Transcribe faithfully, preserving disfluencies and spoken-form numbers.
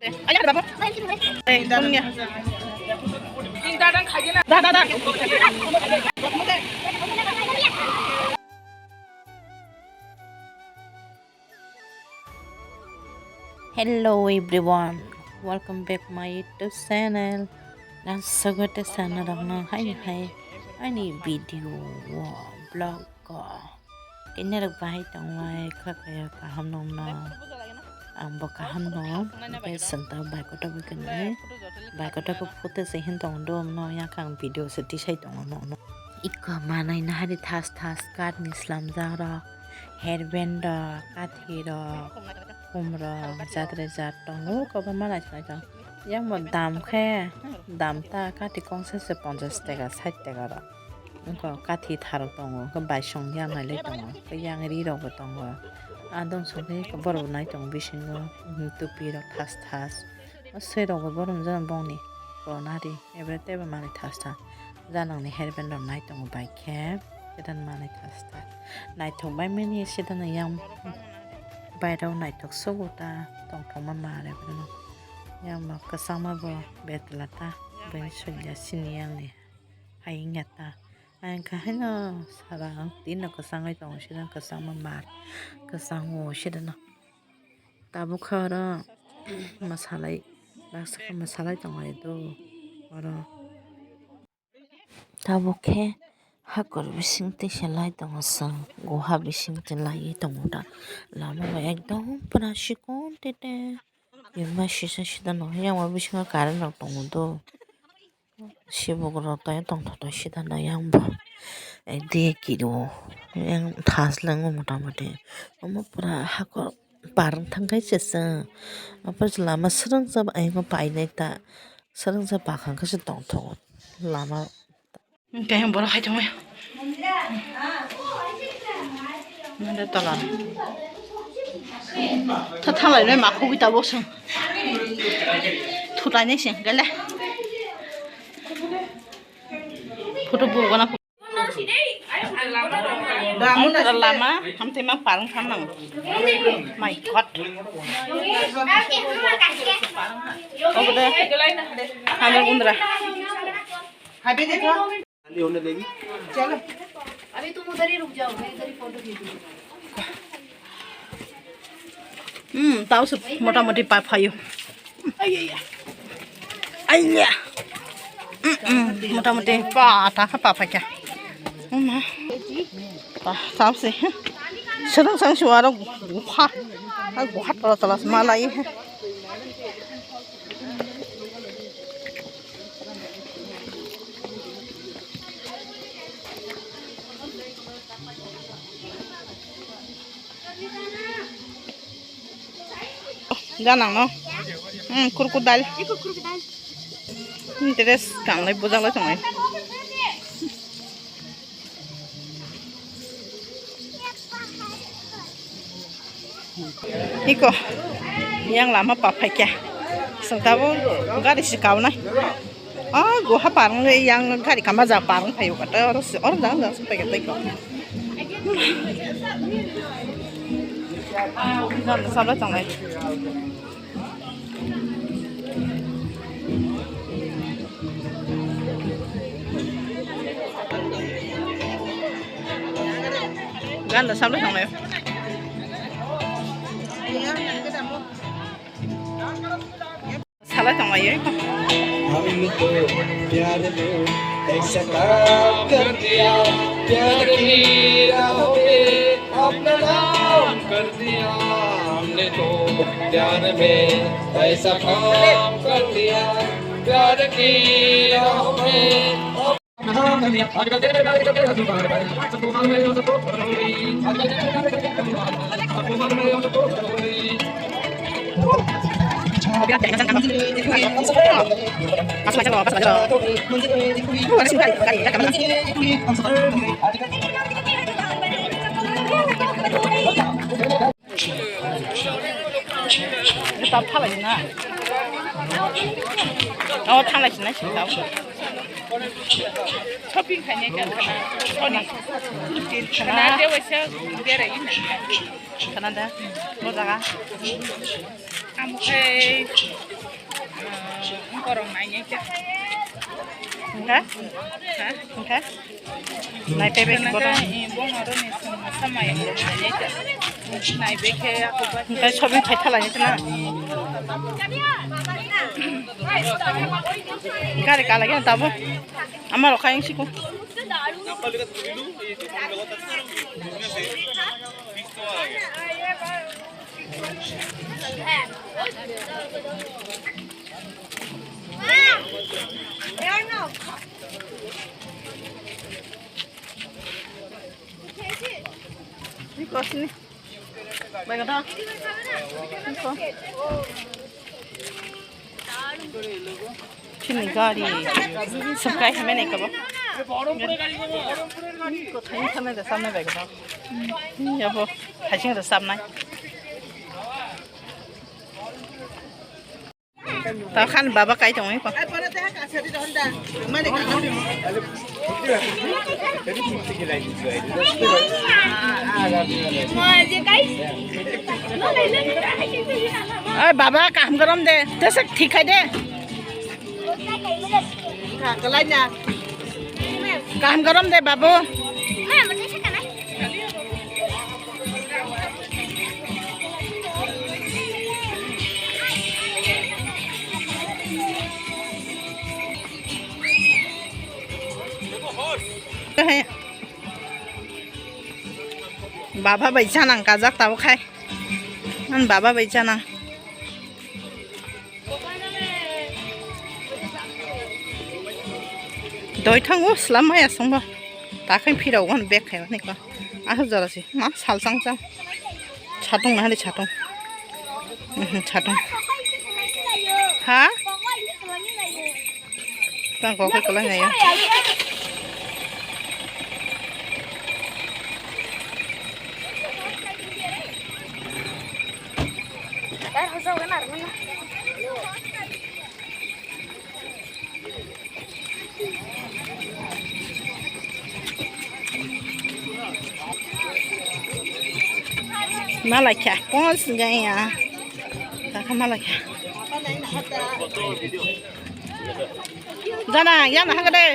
Hello everyone, welcome back my YouTube channel. Nang sogote sana rokno hai hai ani video o vlog o. Kene rok bahai tongwai kha kaya kaham nongno. Ang bo kaham no. Bai santa bai koto bo kene. Bai koto ko photo se hin tong do no ya kang video se tisai tong no. Ikko manai nahari thas thas kat ni slamjak rok. Hairband rok, kathi rok, khum rok, jat re jat tongo, kwbangma naithok naithok. Yang bo dam khe, dam ta kathi kongsa se ponchash taka, sait taka rok. Wngkha kathi tharok tongo, wngkha baisong yang nailai tongo, wngkha yang ri rok bo tongo. Adon songwi borok bo nai tongo bisingo, tupi rok thas thas. Soi rok bo borom jana bongni korona ri, ebre tebo manwi thas thas. Janangni hairband rok nai tongo bai khe, sedan manwi thas thas. Naithok bai mani sedan yang bairok naithok sugo ta tongthokma mare bono. Yang bo kwchangma bo betla ta, bini soi ya sini yang ni hayung ya ta. Ang khe haino sara ang tino kwchangwi tongo, sedan kwchangma mar kwchango sedano. Tabuk khe oro mwsalai, baksa khe mwsalai tonglaio do oro. Tabuk khe hakor bising twi se lai tongo chwng, guha bising twi laiwi tongo ta. Lama bai ekdom pura chikon tete. Ema sisa sida nw yang o bisingo current rok tongo do. Sibuk rok tei tongthok tong sida nw yang bo. Ekdagi kiri o yang thas le wng mota moti. Omo pura hakor parwng thang kai se chwng. Omo lama swrwngsa bai painai ta. Swrwngsa bakhang khe se tongthok lama. Tei borok hai tongwi. Nang tola. Tha thalai nai ma khugwi tabuk sung. Thutai nai sing gele. Photo bu gana. Lama hamtwi ma parang tham nang. My God. Obo de. Hamar gundra. Habe de to. खाली होने देगी। चलो। अभी तुम उधर ही रुक जाओ, मैं इधर ही फोटो खींचूंगी। Hmm, tau se mota moti pa phaio. Aiya. Aiya. Hmm, hmm, mota moti pa ta kha pa phaikha. Uma. Pa tau se. Sedang sang suara gupha. Ai gupha tala tala malai. Ganang no. Hmm, krokodil. Dress kanglai bujak lai tonglai. Iko yang lama pa phaikya. Sengtabo gari si kaunai. Ah, guha parang le yang gari kama ja parang phayo kata oro si oro jang jang supai kata iko. Jang sabla tanglai. Ganda sabla tonglaio. Salai tonglaio. हमने तो प्यार में ऐसा काम कर दिया, प्यार की राहों में अपना नाम कर दिया। हमने तो प्यार में ऐसा काम कर दिया, प्यार की राहों में Tao thalai sina. Oh, thalai sina sina tao. Shopping khainai ka khana. Khana. Khana de waisa berai na. Khana da. Bo jaga. Amkhai. Ha? Ha? Hwnkhe? Nai tei bai bodo. Hwnkhe sobni thai thalai na. Gari kala gyan tabo. Amaro kayang siko. Iko sini. Bai kata. Iko. Chini gari. Subscribe hamya nai kabo. Iko thani thani da samna bai kata. Yabo. Thasing da samna. Tao khan baba kai tongwi ko. Oi baba, kaham gorom de, tesa thik khai de. Kaham gorom de babu. Baba bai chanang kajak tabo khai. An baba bai chanang. Doi thango slam maya songba. Takhai phirao wan bek khai ni ko. Aha jora si ma sal chang chang. Chatung na hali chatung. Mhm, chatung. Ha? Tang kok kok lang ayo. Malakya, pons gaya. Taka malakya. Jana, yana hagade.